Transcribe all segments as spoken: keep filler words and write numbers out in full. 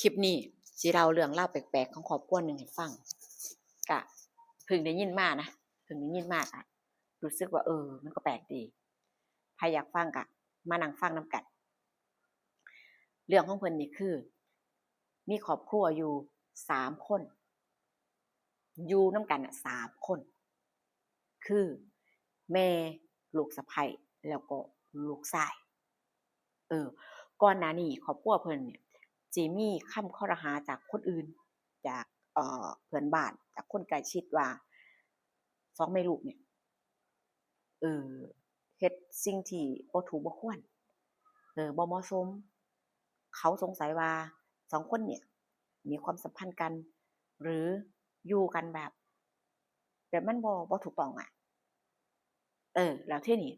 คลิปนี้สิเล่าเรื่องราวแปลกๆของครอบครัวหนึ่งให้ฟัง กะเพิ่งได้ยินมานะ เพิ่งได้ยินมา กะรู้สึกว่า เออ มันก็แปลกดี ใผอยากฟังกะมานั่งฟังนำกัน เรื่องของเพิ่นนี่คือ มีครอบครัวอยู่สามคน อยู่นำกันน่ะสามคน คือแม่ ลูกสะใภ้ แล้วก็ลูกชาย เออ ก่อนหน้านี้ครอบครัวเพิ่นเนี่ย สิมีคำคอรหาจากคนอื่น จาก เอ่อ เพื่อนบ้าน จากคนใกล้ชิดว่า สองแม่ลูกเนี่ย เออ เฮ็ดสิ่งที่บ่ถูกบ่ควร เออ บ่เหมาะสม เขาสงสัยว่าสองคนเนี่ย มีความสัมพันธ์กัน หรืออยู่กันแบบ แบบมันบ่ บ่ถูกต้องอะ เออ แล้วทีนี้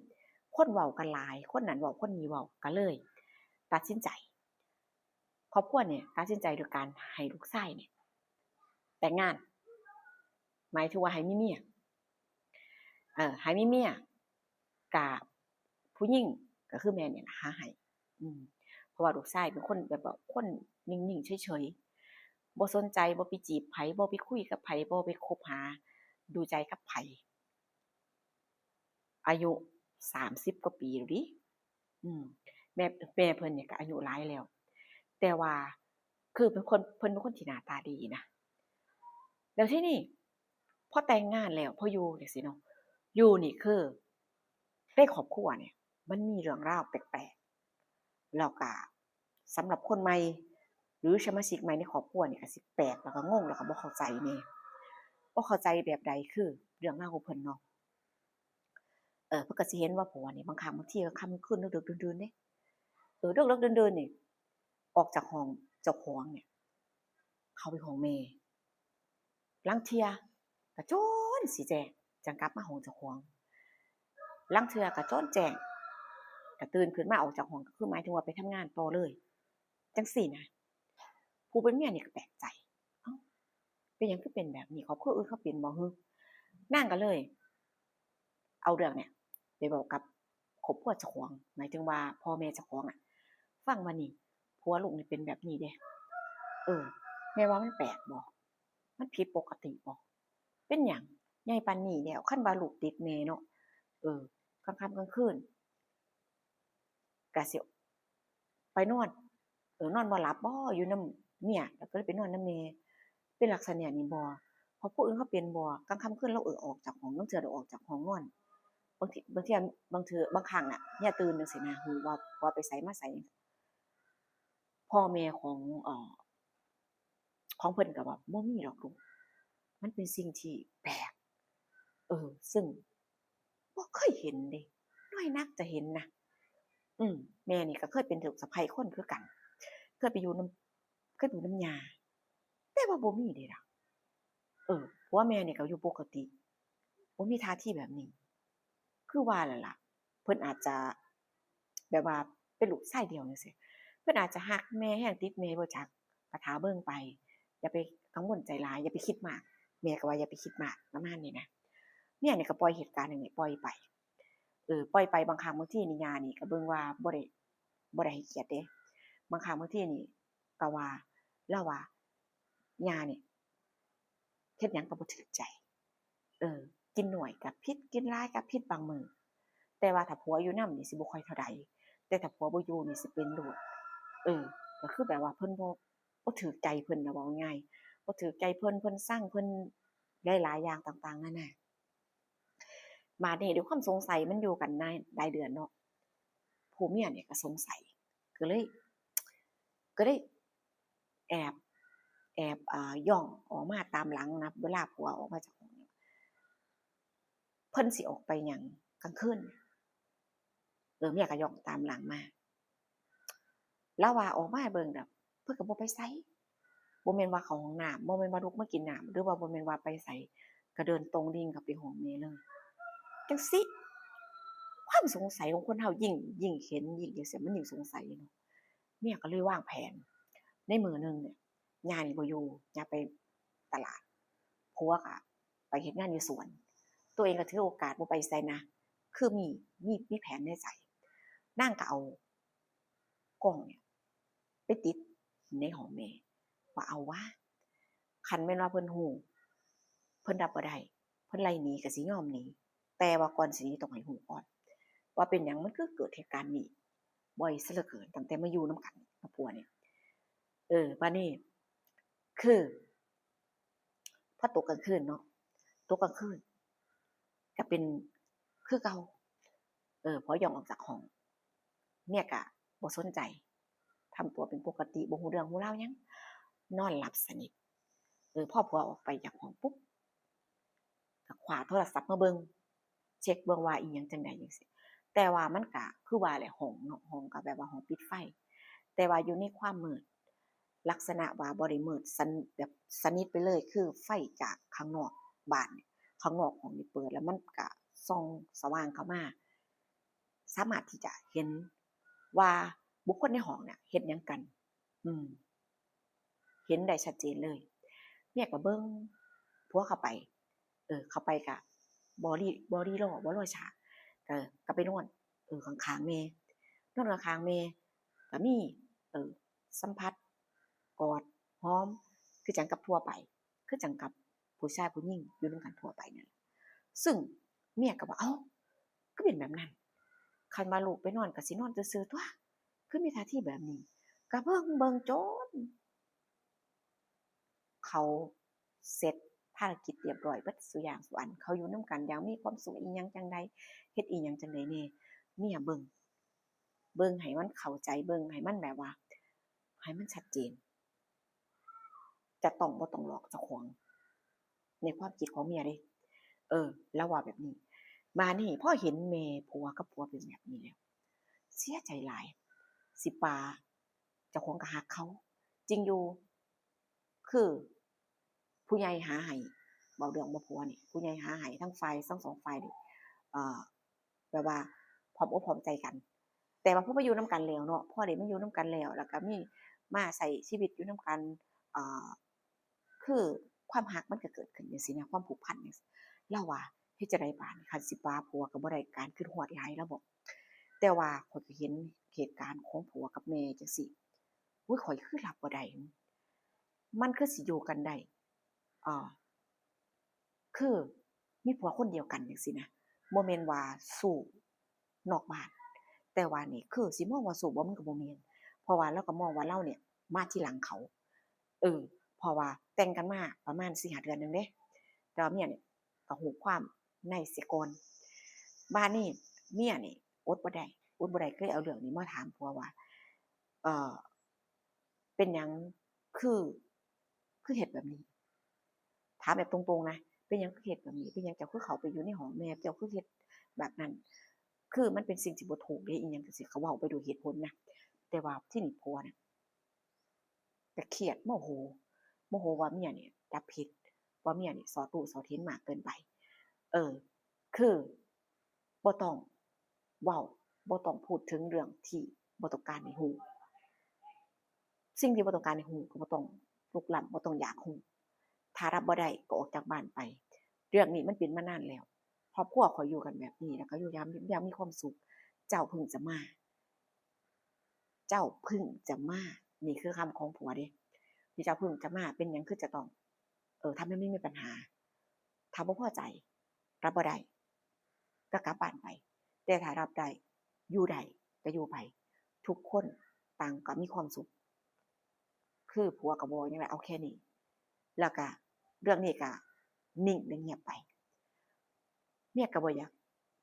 คนเว้ากันหลาย คนนั้นเว้า คนนี้เว้า ก็เลยตัดสินใจ ครอบครัวเนี่ยตัดสินใจโดยการให้ลูกชายเนี่ย แต่งงาน หมายถึงว่าให้มีเมีย เออ ให้มีเมีย กะผู้หญิงก็คือแม่เนี่ยนะหาให้ อืม เพราะว่าลูกชายเป็นคนแบบว่าคนนิ่งๆเฉยๆ บ่สนใจ บ่ไปจีบไผ บ่ไปคุยกับไผ บ่ไปคบหาดูใจกับไผ อายุสามสิบกว่าปีแล้วดิ อืม แม่ แม่เพิ่นเนี่ยก็อายุหลายแล้ว แต่ว่าคือเป็นคน เพิ่นเป็นคนที่หน้าตาดีนะ แล้วทีนี้พอแต่งงานแล้ว พออยู่จั่งซี้เนาะ อยู่นี่คือในครอบครัวเนี่ย มันมีเรื่องราวแปลกๆ แล้วก็สำหรับคนใหม่ หรือสมาชิกใหม่ในครอบครัวนี่ก็สิแปลก แล้วก็งง แล้วก็บ่เข้าใจแหน่ บ่เข้าใจแบบใด คือเรื่องราวของเพิ่นเนาะ เออ เพิ่นก็สิเห็นว่าผัวนี่บางครั้งบางทีก็ค่ำคืนดึกๆดื่นๆเด้ เออ ดึกๆดื่นๆนี่ ออกจากห้องเจ้าของเนี่ย เข้าไปห้องแม่ ลางเทื่อก็จนสิแจ้ง จั่งกลับมาห้องเจ้าของ ลางเทื่อก็จนแจ้ง ก็ตื่นขึ้นมาออกจากห้อง ก็คือหมายถึงว่าไปทำงานต่อเลย จั่งซี้นะ ผู้เป็นเมียนี่ก็แปลกใจ เอ้า เป็นหยังคือเป็นแบบนี้ ครอบครัวอื่นเขาเป็นบ่ฮึ นางก็เลย เอาเรื่องเนี่ยไปเว้ากับครอบครัวเจ้าของ หมายถึงว่าพ่อแม่เจ้าของอะ ฟังว่านี่ ผัวลูกนี่เป็นแบบนี้เด้ เออ แม่ว่ามันแปลกบ่ มันผิดปกติบ่ เป็นหยัง ใหญ่ปานนี้แล้ว คันว่าลูกติดแม่เนาะ เออ กลางค่ำกลางคืน ก็สิไปนอน เออ นอนบ่หลับบ่ อยู่นำเมีย แล้วก็เลยไปนอนนำแม่ เป็นลักษณะนี้บ่ ครอบครัวอื่นเขาเป็นบ่ กลางค่ำคืนลาว เออ ออกจากห้อง ลางเทื่อลาวออกจากห้องนอน บางที บางเทื่อ บางเทื่อ บางครั้งน่ะ เมียตื่นจั่งซี้นะ ฮู้ว่า ว่าไปไสมาไส พ่อแม่ของ เอ่อ ของเพิ่นก็ว่า บ่มีดอกลูก มันเป็นสิ่งที่แปลก เออ ซึ่งบ่เคยเห็นเด้ น้อยนักจะเห็นนะ อืม แม่นี่ก็เคยเป็นลูกสะใภ้คนคือกัน เคยไปอยู่นำ เคยไปอยู่นำย่า แต่ว่าบ่มีเด้ล่ะ เออ ผัวแม่นี่ก็อยู่ปกติ บ่มีท่าทีแบบนี้ คือว่าแล้วล่ะ เพิ่นอาจจะแบบว่าเป็นลูกชายเดี่ยวจั่งซี้ เพิ่นอาจจะฮักแม่แฮง ติดแม่บ่จัก ก็ท่าเบิ่งไป อย่าไปกังวลใจหลาย อย่าไปคิดมาก แม่ก็ว่าอย่าไปคิดมาก ประมาณนี้นะ เมียนี่ก็ปล่อยเหตุการณ์อันนี้ปล่อยไป เออ ปล่อยไป บางครั้งบางทีนี่ย่านี่ก็เบิ่งว่าบ่ได้ บ่ได้ให้เกียรติเด้ บางครั้งบางทีนี่ก็ว่า ลาวว่า ย่านี่ เฮ็ดหยังก็บ่ถูกใจ เออ กินน้อยก็ผิด กินหลายก็ผิดบางมื้อ แต่ว่าถ้าผัวอยู่นำนี่สิบ่ค่อยเท่าใด แต่ถ้าผัวบ่อยู่นี่สิเป็นโลด เออ ก็คือแบบว่าเพิ่นบ่ บ่ถูกใจเพิ่นนะ เว้าง่ายๆ บ่ถูกใจเพิ่น เพิ่นซัง เพิ่นหลายๆอย่างต่างๆนานา บาดนี้ด้วยความสงสัยมันอยู่กันหลาย หลายเดือนเนาะ ผู้เมียนี่ก็สงสัย ก็เลย ก็เลยแอบ แอบ อ่า ย่องออกมาตามหลังนะ เวลาผัวออกมาจากห้องเนี่ย เพิ่นสิออกไปหยังกลางคืน เออ เมียก็ย่องตามหลังมา ลาวว่าออกมาเบิ่งน่ะ เพิ่นก็บ่ไปไส บ่แม่นว่าเข้าห้องน้ำ บ่แม่นว่าลุกมากินน้ำ หรือว่าบ่แม่นว่าไปไส ก็เดินตรงดิ่งเข้าไปห้องแม่เลย จั่งซี้ ความสงสัยของคนเฮายิ่ง ยิ่งเห็น ยิ่งจั่งซี้ มันยิ่งสงสัยเนาะ เมียก็เลยวางแผน ในมื้อหนึ่งเนี่ย ย่านี่บ่อยู่ ย่าไปตลาด ผัวก็ไปเฮ็ดงานอยู่สวน ตัวเองก็ถือโอกาสบ่ไปไสนะ คือมี มี มีแผนในใจ นางก็เอากล้องเนี่ยไปติดในห้องแม่ เอาวะ คันแม่นว่าเพิ่นฮู้ เพิ่นรับบ่ได้ เพิ่นไล่หนีก็สิยอมหนี แต่ว่าก่อนสิหนีต้องให้ฮู้ก่อน ว่าเป็นหยังมันคือเกิดเหตุการณ์นี้บ่อยซะเหลือเกิน ตั้งแต่มาอยู่นำกันกับผัวเนี่ย เออ บาดนี้ คือ พอตกกลางคืนเนาะ ตกกลางคืน ก็เป็นคือเก่า เออ พอย่องออกจากห้อง เมียก็บ่สนใจ ทำตัวเป็นปกติ บ่ฮู้เรื่องฮู้ราวหยัง นอนหลับสนิท เออ พอผัวออกไปจากห้องปุ๊บ ก็คว้าโทรศัพท์มาเบิ่ง เช็คเบิ่งว่าอีหยังจั่งใดจั่งซี้ แต่ว่ามันก็คือว่าแหละ ห้องเนาะ ห้องก็แบบว่าห้องปิดไฟ แต่ว่าอยู่ในความมืด ลักษณะว่าบ่ได้มืดสน- แบบสนิทไปเลย คือไฟจากข้างนอกบ้านเนี่ย ข้างนอกห้องนี่เปิด แล้วมันก็ส่องสว่างเข้ามา สามารถที่จะเห็นว่าบุคคลในห้องเนี่ยเฮ็ดหยังกัน อืม เห็นได้ชัดเจนเลย เมียก็เบิ่งผัวเข้าไป เออ เข้าไปก็บ่รี- บ่รีรอ บ่รอช้า ก็- ก็ไปนอน เออ ข้างๆแม่ นอนข้างๆแม่ ก็มี เออ สัมผัส กอด หอม คือจั่งกับทั่วไป คือจั่งกับผู้ชายผู้หญิงอยู่นำกันทั่วไปนั่นแหละ ซึ่งเมียก็ว่า เอ้า คือเป็นแบบนั้น คันว่าลูกไปนอนก็สินอนซื่อๆตั่ว คือมีท่าทีแบบนี้ ก็เบิ่ง เบิ่งจน เขาเสร็จภารกิจเรียบร้อยเบิดซุอย่างซุอัน เขาอยู่นำกันอย่างมีความสุขอีหยังจั่งใด เฮ็ดอีหยังจั่งใดแหน่ เมียเบิ่ง เบิ่งให้มันเข้าใจ เบิ่งให้มันแบบว่า ให้มันชัดเจน จะต้องบ่ต้องหลอกเจ้าของ ในความคิดของเมียเด้ เออ ลาวว่าแบบนี้ บาดนี้พอเห็นแม่ผัวกับผัวเป็นแบบนี้แล้ว เสียใจหลาย สิปา เจ้าของก็ฮักเขาจริงอยู่ คือผู้ใหญ่หาให้ เว้าเรื่องบ่ผัวนี่ ผู้ใหญ่หาให้ ทั้งฝ่าย ทั้งสองฝ่ายนี่ เอ่อ แบบว่าพร้อมอกพร้อมใจกัน แต่ว่าพอมาอยู่นำกันแล้วเนาะ พอได้มาอยู่นำกันแล้ว แล้วก็มีมาใช้ชีวิตอยู่นำกัน เอ่อ คือความฮักมันก็เกิดขึ้นจั่งซี้นะ ความผูกพันจั่งซี้ ลาวว่า เฮ็ดจั่งใดบาดนี้ คันสิปาผัวก็บ่ได้ การคิดฮอดหลาย ลาวบอก แต่ว่าข้อยก็เห็นเหตุการณ์ของผัวกับแม่จั่งซี้ อุ๊ย ข้อยคือรับบ่ได้ มันคือสิอยู่กันได้ เอ่อ คือมีผัวคนเดียวกันจั่งซี้นะ บ่แม่นว่าชู้นอกบ้าน แต่ว่านี่คือสิมองว่าชู้บ่ มันก็บ่แม่น เพราะว่าลาวก็มองว่าลาวเนี่ยมาทีหลังเขา เออ เพราะว่าแต่งกันมาประมาณสี่ห้าเดือนหนึ่งเด้ แต่ว่าเมียเนี่ยก็ฮู้ความในเสียก่อน บาดนี้เมียนี่อดบ่ได้ อดบ่ได้ ก็เลยเอาเรื่องนี้มาถามผัวว่า เอ่อ เป็นหยังคือ คือเฮ็ดแบบนี้ ถามแบบตรงๆนะ เป็นหยังคือเฮ็ดแบบนี้ เป็นหยังเจ้าคือเข้าไปอยู่ในห้องแม่ เจ้าคือเฮ็ดแบบนั้น คือมันเป็นสิ่งที่บ่ถูกเด้ อีหยังจั่งซี้ ก็เว้าไปด้วยเหตุผลนะ แต่ว่าทีนี้ผัวน่ะ ก็เครียด โมโห โมโหว่าเมียนี่จับผิด ว่าเมียนี่สอดรู้สอดเห็นมากเกินไป เออ คือบ่ต้องเว้า บ่ต้องพูดถึงเรื่องที่บ่ต้องการให้ฮู้ สิ่งที่บ่ต้องการให้ฮู้ก็บ่ต้องลุกล้ำ บ่ต้องอยากฮู้ ถ้ารับบ่ได้ก็ออกจากบ้านไป เรื่องนี้มันเป็นมานานแล้ว ครอบครัวข้อยอยู่กันแบบนี้ แล้วก็อยู่อย่าง อย่างมีความสุข เจ้าเพิ่งจะมา เจ้าเพิ่งจะมา นี่คือคำของผัวเด้ ที่เจ้าเพิ่งจะมา เป็นหยังคือจะต้อง เออ ทำให้ไม่มีปัญหา ถ้าบ่พอใจ รับบ่ได้ ก็กลับบ้านไป แต่ถ้ารับได้ อยู่ได้ ก็อยู่ไป ทุกคนต่างก็มีความสุข คือผัวก็บ่ว่าหยังแล้ว เอาแค่นี้ แล้วก็เรื่องนี้ก็นิ่งและเงียบไป เมียก็บ่อยาก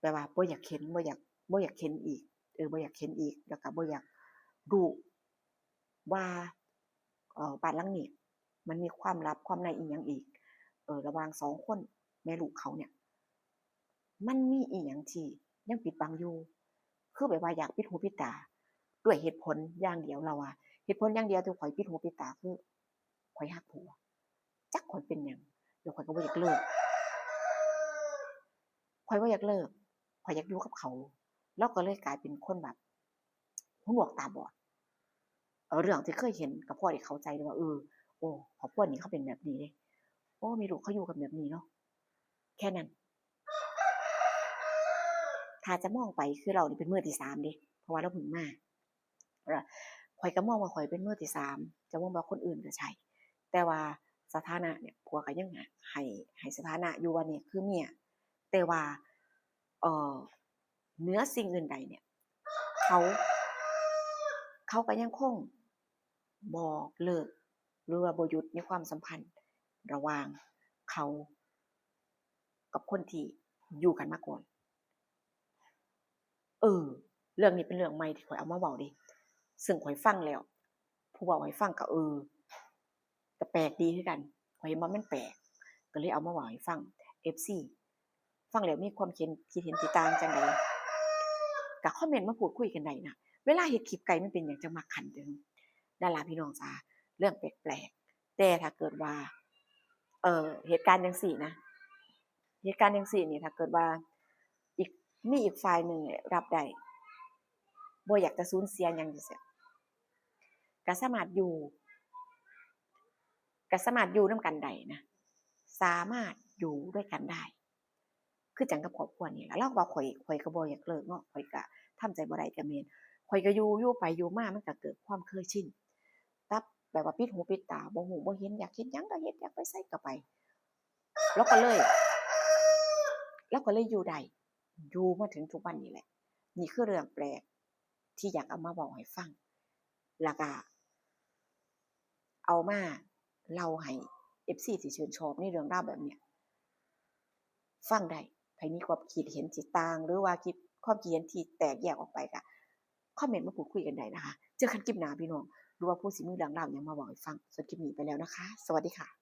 แบบว่าบ่อยากเห็น บ่อยาก บ่อยากเห็นอีก เออ บ่อยากเห็นอีก แล้วก็บ่อยากรู้ว่า เอ่อ บ้านหลังนี้มันมีความลับความในอีหยังอีก เออ ระหว่างสองคนแม่ลูกเขาเนี่ย มันมีอีหยังที่ยังปิดบังอยู่ คือแบบว่าอยากปิดหูปิดตา ด้วยเหตุผลอย่างเดียว ลาวว่า เหตุผลอย่างเดียวที่ข้อยปิดหูปิดตาคือ ข้อยฮักผัว จักข้อยเป็นหยัง แล้วข้อยก็บ่อยากเลิก ข้อยบ่อยากเลิก ข้อยอยากอยู่กับเขา ลาวก็เลยกลายเป็นคนแบบ หูหนวกตาบอด เออ เรื่องที่เคยเห็นก็พอได้เข้าใจเลยว่า เออ โอ้ ครอบครัวนี้เขาเป็นแบบนี้เด้ โอ้ แม่ลูกเขาอยู่กันแบบนี้เนาะ แค่นั้น ถ้าจะมองไปคือลาวนี่เป็นมือที่สามเด้ เพราะว่าลาวเพิ่งมา เออ ข้อยก็มองว่าข้อยเป็นมือที่สาม จะมองว่าคนอื่นก็ใช่ แต่ว่าสถานะเนี่ยผัวก็ยังให้ให้สถานะอยู่ว่านี่คือเมีย แต่ว่าเอ่อเหนือสิ่งอื่นใดเนี่ย เขา เขาก็ยังคงบ่เลิก หรือว่าบ่หยุดในความสัมพันธ์ระหว่างเขากับคนที่อยู่กันมาก่อน เออ เรื่องนี้เป็นเรื่องใหม่ที่ข่อยเอามาเว้าเด้ ซึ่งข่อยฟังแล้ว ผู้เว้าให้ฟังก็ เออ ก็แปลกดีคือกัน ข่อยเห็นว่ามันแปลก ก็เลยเอามาเว้าให้ฟัง เอฟซี ฟังแล้วมีความคิดเห็น คิดเห็นที่ต่างจั่งใด ก็คอมเมนต์มาพูดคุยกันได้นะ เวลาเฮ็ดคลิปไกลมันเป็นหยังจั่งมักคันจั่ง นั่นล่ะพี่น้องจ๋า เรื่องแปลกๆ แต่ถ้าเกิดว่า เอ่อ เหตุการณ์จั่งซี้นะ เหตุการณ์จั่งซี้นี่ ถ้าเกิดว่าอีก มีอีกฝ่ายหนึ่งเนี่ยรับได้ บ่อยากจะสูญเสียหยังจั่งซี้ ก็สามารถอยู่ ก็สามารถอยู่นำกันได้นะ สามารถอยู่ด้วยกันได้ คือจั่งกับครอบครัวนี่ล่ะ ลาวว่าข่อย ข่อยก็บ่อยากเลิกเนาะ ข่อยก็ทำใจบ่ได้ก็แม่น ข่อยก็อยู่ อยู่ไปอยู่มามันก็เกิดความเคยชิน ตับแบบว่าปิดหูปิดตา บ่ฮู้บ่เห็น อยากเฮ็ดหยังก็เฮ็ด อยากไปไสก็ไป ลาวก็เลย ลาวก็เลยอยู่ได้ อยู่มาถึงทุกวันนี้แหละ นี่คือเรื่องแปลกที่อยากเอามาเว้าให้ฟัง แล้วก็เอามาเล่าให้ เอฟซี ที่ชื่นชอบในเรื่องราวแบบเนี้ยฟังได้ ใครมีความคิดเห็นที่ต่าง หรือว่าคิด ความคิดเห็นที่แตกแยกออกไปก็คอมเมนต์มาพูดคุยกันได้นะคะ เจอกันคลิปหน้าพี่น้อง หรือว่าผู้สิมีเรื่องราวหยังมาเว้าให้ฟัง ส่วนคลิปนี้ไปแล้วนะคะ สวัสดีค่ะ